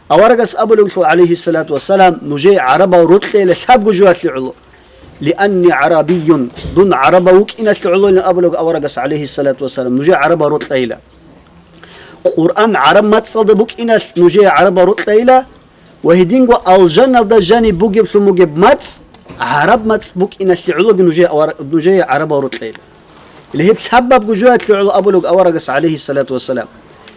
Аварагас абулеб буго, гӀалайгьиссалату вассалам, нужее гӀарабал рокьейила лъабго жоялъе гӀоло. «Лианни гӀарабийюн», дун гӀарабав вукӀиналъе гӀолойилан абулеб буго аварагас, гӀалайгьиссалату вассалам, нужее гӀарабал рокьейила. Къуръан гӀараб мацӀалда букӀиналъ нужее гӀарабал рокьейила, ва гьединго алжаналда жаниб бугеблъун бугеб мацӀ, гӀараб мацӀ букӀиналъе гӀологи нужее авар-, нужее гӀарабал рокьейила. Или гьеб лъабабго жоялъе гӀоло абулеб буго аварагас, гӀалайгьиссалату вассалам.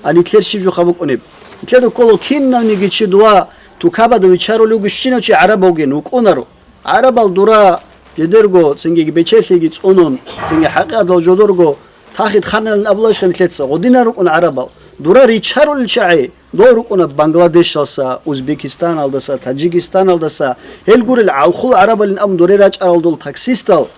А нилъер щиб жоха букӀунеб? Нилъеда ккола кинавниги чи дова тукабада вичарулев вугищинав чи гӀараб вугин, вукӀунаро. ГӀарабал дура жидерго, цинги бечелъиги цӀунун, цинги хӀакъикъатал жодорго тахид ханилан абулаша нилъеца, гъодинан рукӀун гӀарабал. Дура ричарулел чагӀи, дол рукӀуна Бангладешалса, Узбекистаналдаса, Таджикистаналдаса, гьел гурел гӀалхул гӀарабалин абун доре рачӀарал дол таксистал.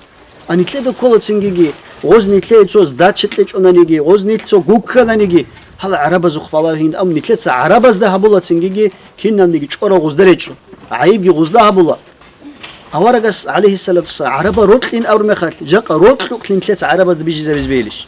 А нилъеда ккола цингиги, гъоз нилъее цо сдача кьечӀонаниги, гъоз нилъ цо гуккананиги, гьала гӀарабазухъ балагьин, амма нилъеца гӀарабазда гьабула цингиги, киналниги чӀорал гъузда речӀо, гӀайибги гъузда гьабула. Аварагас, гӀалайгьиссалату вассалам, гӀарабал рокьин абураб мехалъ, жакъа рокьукълъин нилъеца гӀарабазда бижизабизе бегьилищ?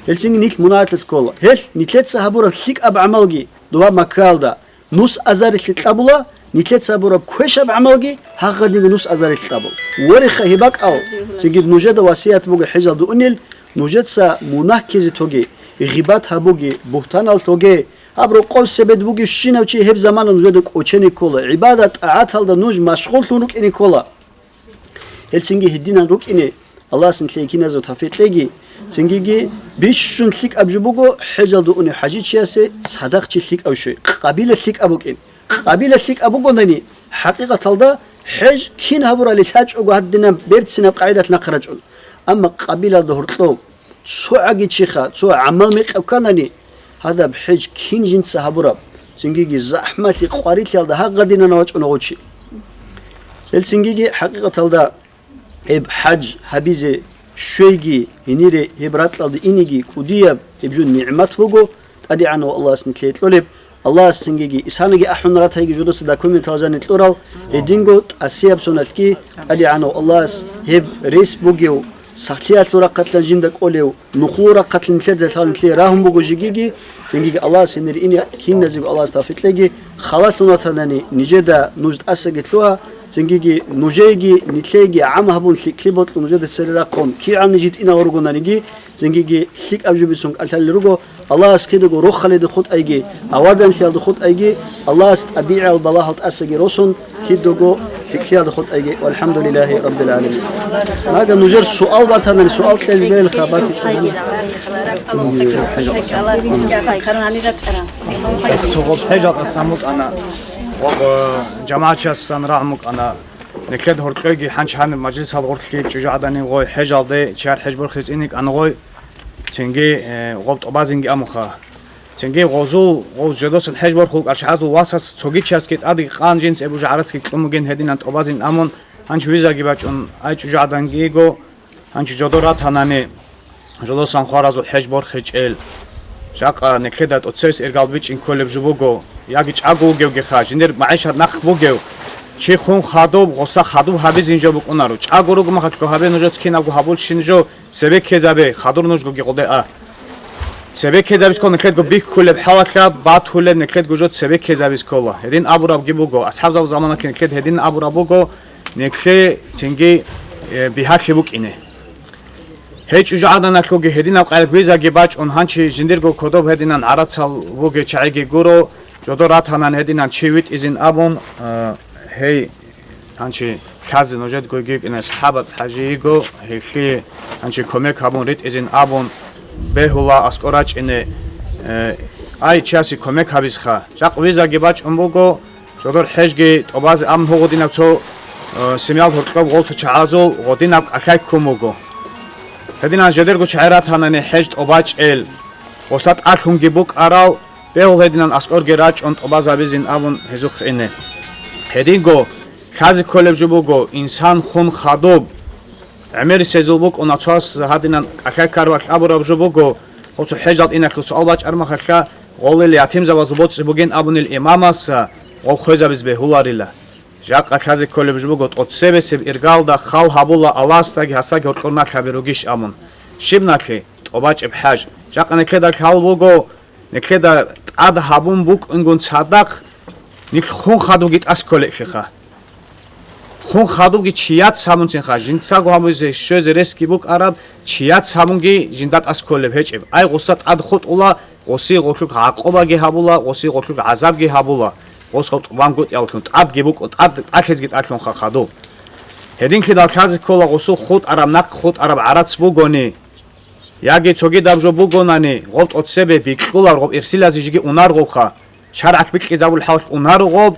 Гьелцинги нилъ мунагьалъулъ ккола. Гьелъ нилъеца гьабураб лъикӀаб гӀамалги, дова Маккаялда, нус азарилъе кьабула, нилъеца гьабураб квешаб гӀамалги гьагъадинго нус азарилъе кьабула. Вореха гьеб бакӀал, цинги нужеда васият буго хӀежалда унел, нужеца мунагь ккезе тоге, гъибат гьабуге, бугьтанал лъоге, гьаб рокъов себед бугевщинав чи гьеб замана нужеда кӀочене ккола, гӀибадат-тӀагӀаталда нуж машгъуллъун рукӀине ккола. Гьелцинги гьединан рукӀине Аллагьас нилъее киназего тавфикъ кьеги, цингиги бищун лъикӀаб жо буго хӀежалда унев хӀажичиясе цадахъ чи лъикӀав щвей, къабила лъикӀаб букӀин. Къабила лъикӀаб бугонани, хӀакъикъаталда хӀеж кин гьабурали лъачӀого гьадинаб берцинаб къагӀидалъ нахъ рачӀун. Амма къабилалда гьоркьоб цо гӀаги чиха, цо гӀамал мекъаб кканани, гьадаб хӀеж кин жинца гьабураб, цингиги захӀмалъи къварилъиялда гьагъадинана вачӀуна гъов чи. Гьел цингиги хӀакъикъаталда гьеб хӀаж гьабизе щвейги, гьенире гьеб ракьалде инеги кӀудияб гьеб жо нигӀмат буго, ТӀадегӀанав Аллагьас нилъее кьолеб. Аллагьас цингиги исанаги ахӀун ратайги жодоца документал жани кьурал, гьединго тӀасияб соналъги ТӀадегӀанав Аллагьас гьеб рес бугев, сахлъиялъул рахъалъан жинда кӀолев, нухлул рахъалъан нилъеда лъалан нилъее рагьун буго жигиги, цингиги Аллагьас гьенир ине киназего Аллагьас тавфикъ кьеги, халалъун ватанани нижеда нуж тӀасаги лъугьа, цингиги нужееги нилъееги гӀам гьабун лъикӀлъи бокьун нужеда цере рахъун кигӀанни житӀинал ругонаниги, цингиги лъикӀаб жо бицун кӀалъалел руго. Аллагьас кидаго рохалида хутӀайги, аваданлъиялда хутӀайги, Аллагьас тӀабигӀиял балагьал тӀасаги росун, кидаго лъикӀлъиялда хутӀайги. ВалхӀамдулиллагьи раббил гӀаламин. Нага нужер суал батанани, суал кьезе бегьилха, бати. Гъоб хӀежалъа самукъана, гъоб, э, жамагӀатчиясан рагӀмукъана. Неклъед гьоркьойги хӀанчи гьаниб мажлисал гъорлъи чӀужугӀаданин гъой хӀежалде чияр хӀеж борхиз иникӀан гъой, цинги, э, гъоб тӀубазинги амуха. Цинги гъозул, гъоз жодосан хӀеж борхул кӀарчӀазул васас цоги чиясги тӀадги къан жинц эбу жагӀарацги кьун бугин гьединан тӀубазин амун, гьанчи визаги бачӀун, ай чӀужугӀаданги йиго, гьанчи жодор ратанани, жодосан хваразул хӀеж борхичӀел. Жакъа неклъеда тӀоцевес иргал бичӀчӀин кколеб жо буго, яги чӀаго вугевгиха, жиндир магӀишат нахъ бугев, чи хун хадуб, гъоса хадуб гьабизин жо букӀунаро. ЧӀаго руго махалъго гьабе нужец кинабго гьабулщин жо, цебе ккезабе, хадур нужгоги гъоде а. Цебе ккезабискон неклъедго бихьулеб хӀалалъа, батулеб неклъедго жо цебе ккезабискола. Гьедин абурабги буго, асхӀабзаб заманалъ неклъед гьедин абураб буго, неклъе цинги э, бигьалъи букӀине. Гьей чӀужугӀаданалъулги гьединаб къайгъ визаги бачӀун, гьанчи жиндирго кодоб гьединан гӀарацал вугев чагӀиги гуро, жодор ратанан гьединан чи витӀизин абун, э, гьей гьанчи лъазе нужедго йигикӀине сахӀабат хӀажи йиго, гьелъие гьанчи кумек гьабун ритӀизин абун бегьула аскӀор рачӀине, э, ай, чиясе кумек гьабизха. Жакъ визаги бачӀун буго, жодор хӀежги тӀубазе, амма гьугъудинаб цо, э, семьял гьоркьоб гъолцо чагӀазул гъодинаб кӀалъай ккун буго. Гьединан жедерго чагӀи ратанани хӀеж тӀубачӀел, гъоса тӀалъунги букӀарал, бегьул гьединан аскӀорги рачӀун тӀубазабизин абун гьезухъ ине. Гьединго лъазе кколеб жо буго, инсан хун хадуб. ГӀемерисезул букӀуна цояс гьадинан кӀалъай-карвалъ абураб жо буго, гъоцо хӀежал иналъул суал бачӀармахалъа, гъолил ятимзабазул боцӀи бугин абунил имамаса гъов хвезабиз бегьуларила. Жакъа лъазе кколеб жо буго, тӀоцебесеб иргалда хал гьабула Аллагьасдаги гьасдаги гьоркьор налъаби ругищ абун. Щиб налъи? ТӀубачӀеб хӀаж. Жакъа неклъеда лъал буго, неклъеда тӀад гьабун букӀингун цадахъ, нилъ хун хадубги тӀас кколеблъиха. Хун хадубги чияц гьабунцинха, жинцаго гьабузе щвезе ресги букӀараб, чияц гьабунги жинда тӀас кколеб гьечӀеб. Ай, гъоса тӀад хутӀула, гъоси гъолъухъ гӀакъубаги гьабула, гъоси гъолъухъ гӀазабги гьабула, гъос гъоб тӀубан гутӀияллъун, тӀадги букӀун, тӀад, тӀалъизги тӀалъунха хадуб. Гьединлъидал лъазе ккола гъосул хутӀараб, нахъ хутӀараб гӀарац бугони, яги цогидаб жо бугонани, гъоб тӀоцебе бикьулар, гъоб ирсилазе жиги унар гъобха. ШаргӀалъ бикьизабул хӀалалъ унаро гъоб,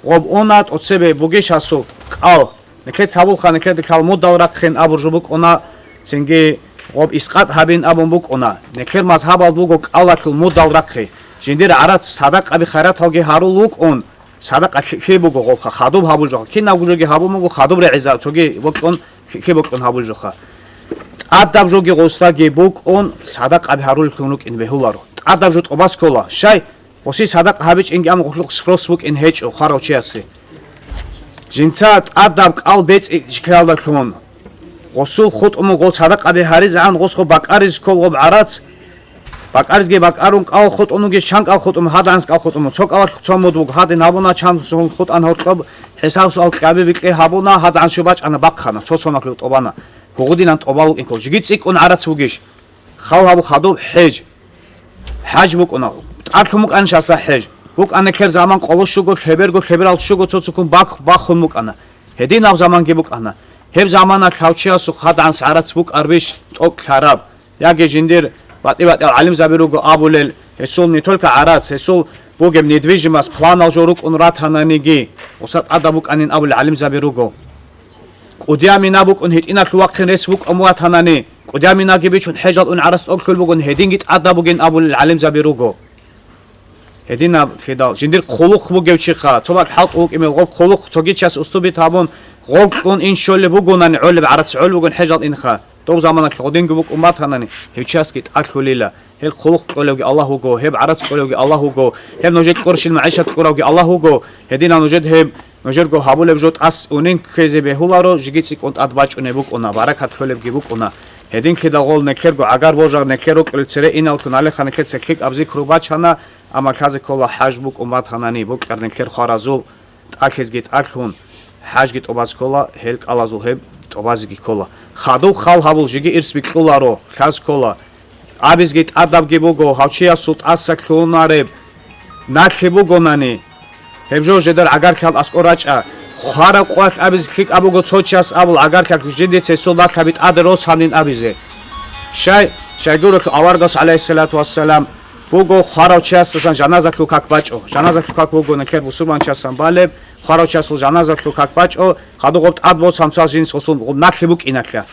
гъоб уна тӀоцебе бугищ гьасул кӀал. Неклъец гьабулха, неклъеда лъал мудал рахъин абур жо букӀуна, цинги гъоб искъат гьабин абун букӀуна. Неклъер мазгьабал буго кӀалалъул мудал рахъи. Жиндир гӀарац садакъаби хайраталги гьарул вукӀун, садакъа лъикӀлъи буго гъобха, хадуб гьабул жоха. Кинабго жоги гьабун буго, хадуб регӀиза, цоги бокьун, лъикӀлъи бокьун гьабул жоха. ТӀадаб жоги гъосдаги букӀун, садакъаби гьарулевлъун рукӀин бегьуларо. ТӀадаб жо тӀубас ккола. Щай? Гъоси садакъа гьабичӀинги, амма гъолъухъ спрос букӀин гьечӀо хварав чиясе. Жинца тӀадаб кӀал бецӀи-, чкаялдалъун. Гъосул хутӀумун гъол садакъаби гьаризегӀан гъос гъо бакӀаризе ккол гъоб гӀарац. БакӀаризеги бакӀарун кӀал хутӀун вугищ, чан кӀал хутӀун, гьадагӀанс кӀал хутӀун. Цо кӀалалъ цо муд буго, гьадин гьабуна, чан сухун хутӀан гьоркьоб, хӀисаб-суал кьаби-бикьи гьабуна, гьадагӀанс щиб бачӀана бахъана, цо соналъув тӀубана. Гьугъудинан тӀубал вукӀин ккол. Жиги цӀикӀкӀун гӀарац вугищ? Хал гьабул хадуб хӀеж. ХӀаж букӀуна. ТӀадлъун букӀанищ гьасда хӀеж? БукӀана нилъер заман къоло щуго, лъеберго, лъеберал щуго цо-цоккун бак-, бахун букӀана. Гьединаб заманги букӀана. Гьеб заманалъ гьав чиясухъ гьадагӀанс гӀарац букӀарбищ тӀокӀ лъараб? Яги жиндир батӀи-батӀиял гӀалимзаби руго абулел, гьесул не только гӀарац, гьесул бугеб недвижимость, планал жо рукӀун ратананиги, гъуса тӀадаб букӀанин абулел гӀалимзаби руго. КӀудиял мина букӀун гьитӀиналъув вахъин рес букӀун ватанани, кӀудиял минаги бичун хӀежал ун гӀарац тӀокӀлъул бугун, гьединги тӀадаб бугин абулел гӀалимзаби руго. Гьединаблъидал жиндир хъулухъ бугев чиха, цо бакӀ хӀалтӀу вукӀимел гъоб хъулухъ цоги час устубит гьабун, гъоб кьун ин щолеб бугунани гӀолеб гӀарац гӀол бугун хӀежал инха. Доб заманалъ гъодинги букӀун батанани, гьев чиясги тӀалъулила. Гьел хъулухъ кьолевги Аллагь вуго, гьеб гӀарац кьолевги Аллагь вуго, гьеб нужер кӀурщил магӀишат кьуравги Аллагь вуго, гьединал нужер гьеб, нужерго гьабулеб жо тӀас унин ккезе бегьуларо, жиги цӀикӀкӀун тӀад бачӀунеб букӀуна, баракат лъолебги букӀуна. Гьединлъидал гъол неклъерго гӀагар божар, неклъер рокьулел цере иналлъун гьалихъа неклъеца лъикӀаб зикру бачана, амма лъазе ккола хӀаж букӀун батанани, букӀар неклъер хваразул. ТӀалъизги тӀалъун, хӀажги тӀубаз ккола, гьел кӀалазул гьеб тӀубазеги ккола. Хадуб хал гьабул жиги ирс бикьуларо, лъаз ккола. Абизги тӀадабги буго, гьав чиясул тӀаса лъугьунареб налъи бугонани, гьеб жо жедар гӀагарлъиялда аскӀор рачӀа. Хвараб къоялъ абизе лъикӀаб буго, цо чияс абул гӀагарлъиялъ жиндица гьесул налъаби тӀаде росанин абизе. Щай? Щайгурелъул аварагас, гӀалайгьиссалату вассалам, буго хварав чиясдасан жаназалъул как бачӀо. Жаназалъул как буго нилъер бусурманчиясдасан балеб, хварав чиясул жаназалъул как бачӀо, хадуб гъоб тӀад босун цояс жинца гъосул гъоб налъи букӀиналъа.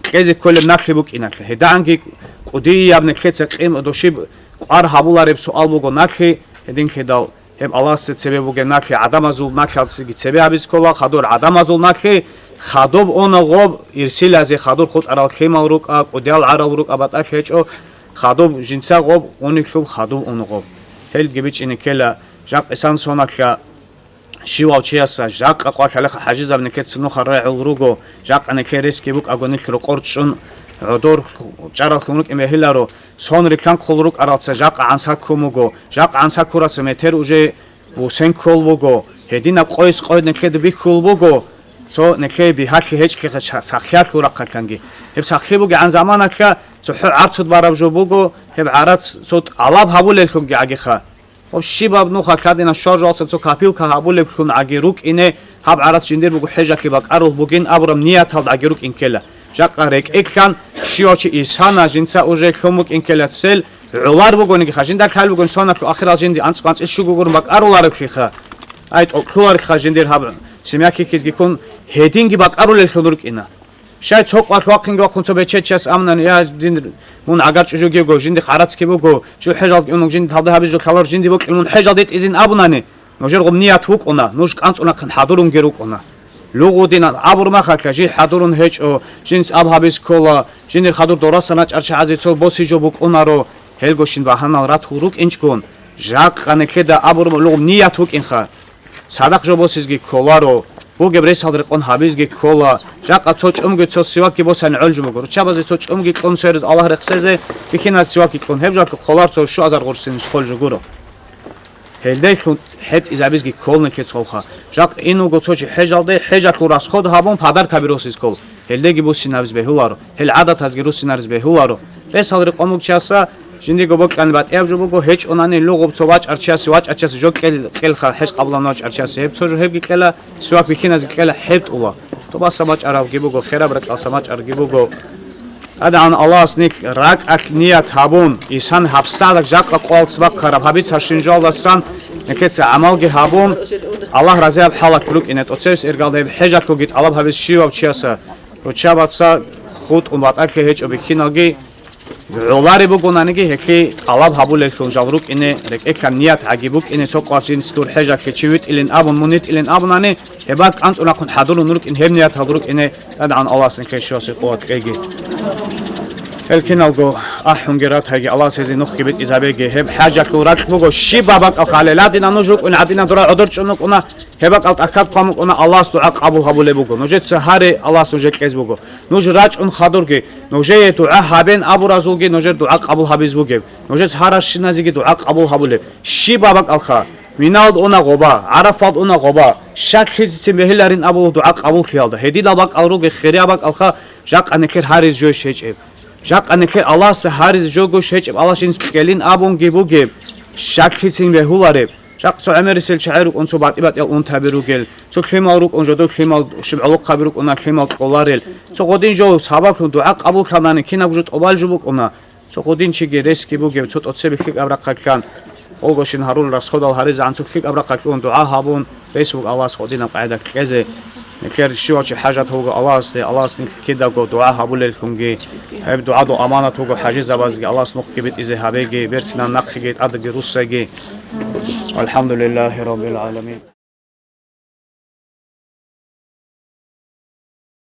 Кьезе кколеб налъи букӀиналъа. Гьединги кӀудияб нилъеца къим-, дошиб кӀвар гьабулареб суал буго налъи, гьединлъидал гьеб Аллагьасда цебе бугеб налъи гӀадамазул налъалдасаги цебе гьабизе ккола, хадур гӀадамазул налъи, хадуб уна гъоб ирсилазе, хадур хутӀарал лъимал рукӀа, кӀудиял гӀарал рукӀа, батӀалъ гьечӀо, хадуб жинца гъоб унелъуб, хадуб уна гъоб. Гьелги бичӀчӀине ккела, жакъ исан соналъа щивав чияса, жакъа къвалъалеха хӀажизаб нилъеца нухал рагӀул руго, жакъа нилъер ресги букӀаго нилъ рокъор чӀун, гӀодор чӀаралъун рукӀин бегьиларо, сон рилълъанхъул рукӀаралца жакъа гӀанса ккун буго, жакъа гӀанса ккураца метер уже Вусен ккол вуго, гьединаб къойс къойд нилъеда бихьул буго, Цо неклъей бигьалъи гьечӀлъиха ша-, сахлъиялъул рахъалъанги. Гьеб сахлъи бугегӀан заманалъа цохӀо гӀарцуд бараб жо буго, гьеб гӀарац цо тӀалаб гьабулеллъунги гӀагиха. Гьаб щибаб нуха лъадина щвар жоялдасан цо капилка гьабулеблъун гӀаги рукӀине, гьаб гӀарац жиндир буго хӀежалъе бакӀарул бугин абураб нияталда гӀаги рукӀин ккела. Жакъа рекӀелъан щивав чи исана жинца уже лъун букӀин ккела цел, гӀолар бугониги ха, жинда лъал бугон соналъул ахирал жинди анцӀ-анцӀил щуго гурун бакӀарулареблъиха. Ай, тӀокӀлъуларелъха жиндир гьаб семья кикизги ккун, гьединги бакӀарулеллъун рукӀина. Щай цо къвалъ вахъинги вахъун цо бечедав чияс амнани, я, дин, мун гӀагар чӀужуги йиго, жинди гӀарацги буго, жив хӀежалги унуг, жинди талда гьабизе жо лъаларо, жинди бокьил мун хӀежалде тӀизин абунани, нужер гъуб ният вукӀуна, нуж кӀанцӀунахъин хӀадурунги рукӀуна. Лугъудинан абурмахалъа, жий хӀадурун гьечӀо, жинц аб гьабиз ккола, жиндир хадур дорасан рачӀарчагӀазе цо босизе жо букӀунаро, гьелгощин багьанал ратул рукӀинчӀгун, жакъа неклъеда абурмалугъ ният вукӀинха. Цадахъ жо босизги кколаро, бугеб ресал рекъон гьабизги ккола, жакъа цо чӀумги цо сивакги босани гӀолжун буго. Руччабазе цо чӀумги кьун свериз Аллагь рехсезе, бихьиназ сивакги кьун, гьеб жо хъолар цо щуазар гъурсин холжо гуро. Гьелдейлъун хӀетӀизабизги кколнилъе цолха. Жакъ ин вуго цо чи хӀежалде, хӀежалъул расход гьабун, подаркаби росиз ккол. Гьелдеги буссинабиз бегьуларо, гьел гӀадатазги руссинарез бегьуларо. Ресал рекъон бугчаса, жиндиго бокьани батӀияб жо буго, гьечӀонани лугъуб цо вачӀарчиясе, вачӀарчиясе жо кьел-, кьелха, хӀеж къабулан вачӀарчиясе, гьеб цо жо гьебги кьела, сивак бихьиназги кьела, хӀеб тӀула. Тобаса мачӀарабги буго, хераб ракьалса мачӀарги буго. ТӀадегӀан Аллагьас нилъ ракӀалъ ният гьабун, исан гьабсагӀат жакъа къоялъ цӀвахъараб гьабица щинжалдасан нилъеца гӀамалги гьабун, Аллагь разияб хӀалалъ рукӀине тӀоцебес иргалда гьеб хӀежалъулги тӀалаб гьабиз щивав чияса, руччабаца хутӀун батӀалъи гьечӀо бихьиналги, гӀолари бугонаниги гьелъи тӀалаб гьабулеллъун жал рукӀине, рекӀелъан ният гӀаги букӀине, цо къваржинц дур хӀежалъе чи витӀилин абун, мун витӀилин абунани, гьеб бакӀ кӀанцӀунахъун хӀадурун рукӀин, гьеб ниятал рукӀине, ТӀадегӀан Аллагьас нилъее щивасе къуват кьеги. Гьел киналго ахӀунги ратайги, Аллагьас гьезие нухги битӀизабеги. Гьеб хӀежалъул ракь буго, щибаб бакӀалха гьале, ладина нуж рукӀун, гӀадина дура гӀодор чӀун рукӀуна, гьеб бакӀал тӀахьад хъван букӀуна, Аллагьас дугӀа къабул гьабулеб буго. Нужеца гьаре, Аллагьас нужее кьез буго. Нуж рачӀун хадурги, нужее дугӀа гьабен абуразулги нужер дугӀа къабул гьабиз бугеб. Нужец гьарарщиназеги дугӀа къабул гьабулеб. Щибаб бакӀалха, миналда уна гъоба, ГӀарафалда уна гъоба, щаклъизецин бегьиларин абулеб дугӀа къабуллъиялда. Гьединал бакӀал ругел хирияб бакӀалха, жакъа нилъер гьариз жойищ гьечӀеб. Жакъа нилъер Аллагьасда гьариз жо гойищ гьечӀеб, Аллагь жинц кӀелин абунги бугеб, щаклъицин бегьулареб. Жакъ цо гӀемерисел чагӀи рукӀун цо батӀи-батӀиял унтаби ругел, цо лъимал рукӀун жодор лъимал щибгӀолохъаби рукӀуна лъимал кьоларел, цо гъодин жо сабаблъун дугӀа къабуллъанани кинаб жо тӀубал жо букӀуна, цо гъодин чиги ресги бугев, цо тӀоцебе лъикӀаб рахъалъан, гъолгощин гьарул расходал гьаризегӀан цо лъикӀаб рахъалъун дугӀа гьабун, рес буго Аллагьас гъодинаб къагӀида кьезе. Нилъер щивав чи хӀажат вуго Аллагьасде, Аллагьас нилъ кидаго дугӀа гьабулеллъунги, гьеб дугӀадул аманат вуго хӀажизабазги, Аллагьас нухги битӀизе гьабеги, берцинан нахъеги тӀадеги руссайги. ВалхӀамдулиллагьи раббил гӀаламин.